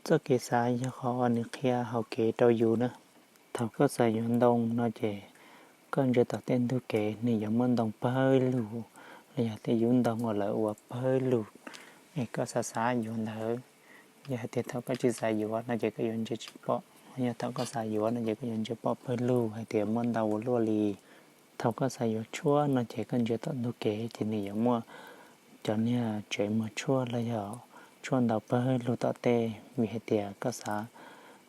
Txoj kev xav yog qhov uas nws qhia hau kev rau yus na. Thaum koj xav yuav ntoo no ces koj ntsia tom tej ntug kev nws yuav muaj ntoo pawg lug, los yog tej yub ntoo uas lawv ua pawg lug, es koj xav xav yuav ntawd. Yog hais tias thaum koj tsis xav yuav no ces koj yuav ntsia tsis pom, yog thaum koj xav yuav no ces koj yuav ntsia pom pawg lug hais tias muaj ntau ua luaj li. Thaum koj xav yuav tshuaj no ces koj ntsia tom ntug kev ces nws yuav muaj cov niag tsev muag tshuaj los yog tshuaj ntau pawg lug tom tej, vim hais tias koj xav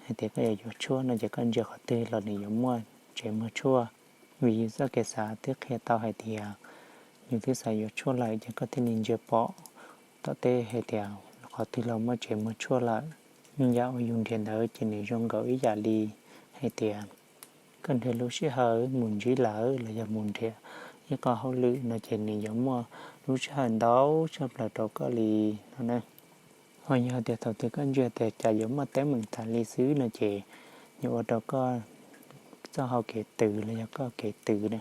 hais tias koj yuav yuav tshuaj no ces koj ntsia qhov twg los nws yuav muaj tsev muag tshuaj. Vim yus txoj kev xav twb qhia tau hais tias yus twb xav yuav tshuaj lawm ces koj thiaj li ntsia pom tom tej hais tias qhov twg los muaj tsev muag tshuaj lawm. Yam uas yus nrhiav ntawd ces nws zoo nkaus ib yam li hais tias koj nrhiav lub sij hawm mus ntsib lawv los yog mus nrhiav ib qho hauj lwm no ces nws yuav muaj lub sij hawm ntau tshaj plaws rau koj li no na. Ho yog tias thaum twg koj ntsia tias cas yuav muaj teeb meem tas li xwb no ces yuav ua rau koj txoj hau kev tws los yog koj kev tws na.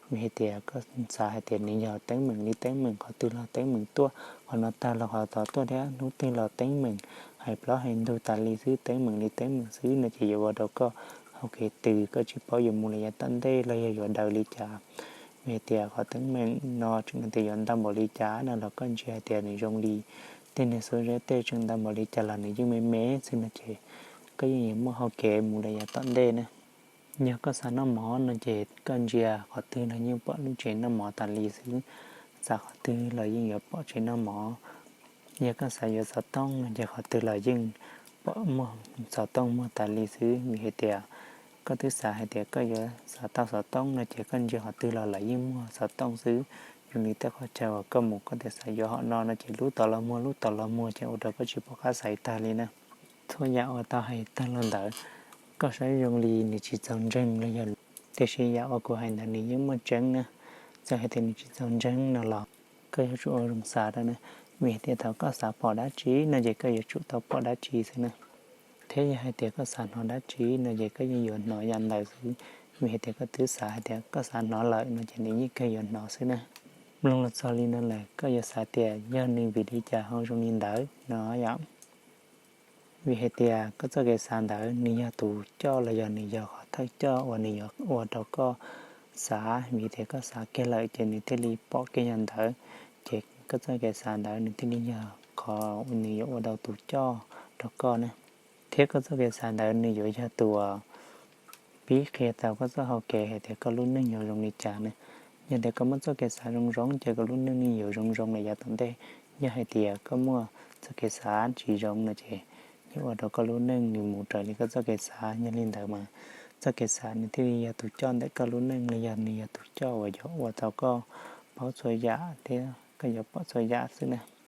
Vim hais tias koj xav hais tias nws yog teeb meem li teeb meem, qhov twg los teeb meem tuaj, qhov no tag los qhov tod tuaj thiab, hnub twg los teeb meem, hais plaub hais ntug tas li xwb, teeb meem li teeb meem xwb no ces yuav ua rau koj hau kev tws, koj tsis paub yuav mus li yav tom ntej los yog yuav daws li cas. Vim hais tias qhov teeb meem no tseem hais tias yuav ntau npaum li cas no los koj ntsia hais tias nws zoo li tej niag xuab zeb tej tseem ntau npaum li cas los nws yeej me me xwb no ces koj yeej yuav muaj hau kev mus li yav tom ntej na. Yog koj xav noj mov no ces koj ntsia qhov twg los yeej pom lub tsev noj mov tas li xwb, xav qhov twg los yeej yuav pom tsev noj mov. Yog koj xav yuav xov tooj no ces qhov twg los yeej pom muag xov tooj muag tas li xwb, vim hais tias koj twb xav hais tias koj yuav xav tau xov tooj no ces koj ntsia qhov twg los lawv yeej muag xov tooj xwb. Zoo li tej qhov chaw uas koj mus koj tias xav yuav hom no no ces lub tod los muag lub tod los muag ces ua rau koj tsis pom qab xaiv tag li na. Txhua yam uas tau hais tag los ntawd, koj saib zoo li nws tsis txaus ntseeg los yog, tiam sis yam uas kuv hais ntawd nws yeej muaj tseeb na. Txawm hais tias nws tsis txaus ntseeg no los koj yuav tsum ua zoo xav rau na, vim hais tias thaum koj xav pom dab tsi no ces koj yuav tsum tau pom dab tsi xwb na. Thiab yog hais tias koj xav hnov dab tsi no ces koj yeej yuav hnov yam ntawd xwb, vim hais tias koj twb xav hais tias koj xav hnov lawm no ces nws yeej kawg yuav hnov xwb na. Mloog los txog li no lawm koj yuav xav tias yog nws vim li cas ho zoo li ntawd no yom? Vim hais tias koj txoj kev xav ntawd nws yog tus coj los yog nws yog qhov thawj coj uas nws yuav ua rau koj xav, vim tias koj xav kiag lawm ces nws thiaj li pom kiag yam ntawd, ces koj txoj kev xav ntawd nws thiaj li yog qhov uas nws yuav ua rau tus coj rau koj na. Thiab koj txoj kev xav ntawd nws yuav yog tus uas pib qhia tau koj txoj hau kev hais tias koj lub neej yuav zoo li cas na. Yog tias koj muaj txoj kev xav zoo zoo ces koj lub neej yeej yuav zoo zoo li yav tom ntej. Yog hais tias koj muaj txoj kev xav tsis zoo no ces yeej ua rau koj lub neej nws mus raws li koj txoj kev xav. Yog li ntawd mas txoj kev xav nws thiaj li yog tus coj ntawm koj lub neej los yog nws yog tus coj uas yuav ua tau koj paub txhua yam thiab koj yuav pom txhua yam xwb na.